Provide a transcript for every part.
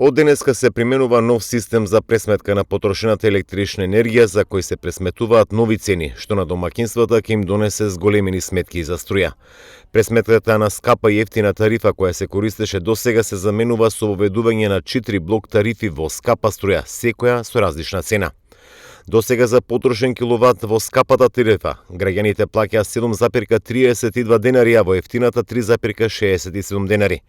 Од денеска се применува нов систем за пресметка на потрошената електрична енергија, за кој се пресметуваат нови цени, што на домакинствата ќе им донесе зголемени сметки за струја. Пресметката на скапа и ефтина тарифа која се користеше досега се заменува со воведување на 4 блок тарифи во скапа струја, секоја со различна цена. Досега за потрошен киловат во скапата тарифа, граѓаните плаќаат 7,32 денари, а во ефтината 3,67 денари.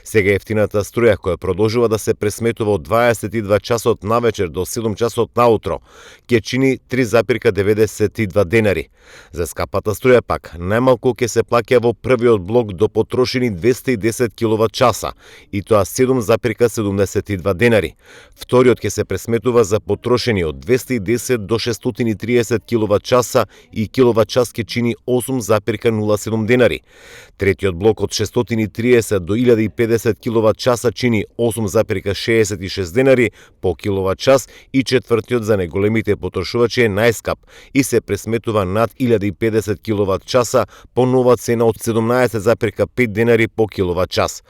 Сега ефтината струја, која продолжува да се пресметува од 22 часот навечер до 7 часот наутро, ќе чини 3,92 денари. За скапата струја пак, најмалку ќе се плаќа во првиот блок до потрошени 210 киловат часа, и тоа 7,72 денари. Вториот ќе се пресметува за потрошени од 210 до 630 киловат часа и киловат час ќе чини 8,07 денари. Третиот блок од 630 до 1050 киловат часа чини 8,66 денари по киловат час и четвртиот за неголемите потрошувачи е најскап и се пресметува над 1050 киловат часа по нова цена од 17,5 денари по киловат час.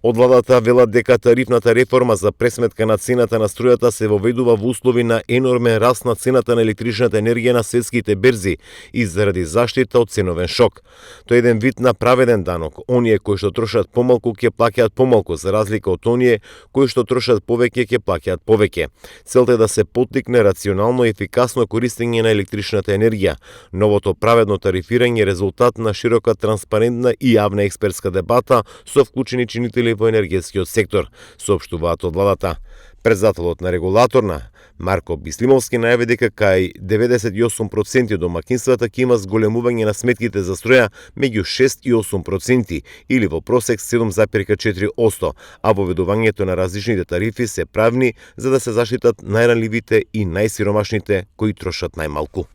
Од владата велат дека тарифната реформа за пресметка на цената на струјата се воведува во услови на енормен раст на цената на електричната енергија на светските берзи и заради заштита од ценовен шок. Тоа е еден вид на праведен данок. Оние кои што трошат помалку ќе плаќаат помалку, за разлика од оние кои што трошат повеќе ќе плаќаат повеќе. Целта е да се поттикне рационално и ефикасно користење на електричната енергија. Новото праведно тарифирање е резултат на широка, транспарентна и јавна експертска дебата со вклучени чинители во енергетскиот сектор, соопштуваат од владата. Председателот на регулаторна Марко Бислимовски најави дека кај 98% домакинствата ќе има зголемување на сметките за струја меѓу 6 и 8% или во просек 7,4%, а воведувањето на различните тарифи се правни за да се заштитат најранливите и најсиромашните кои трошат најмалку.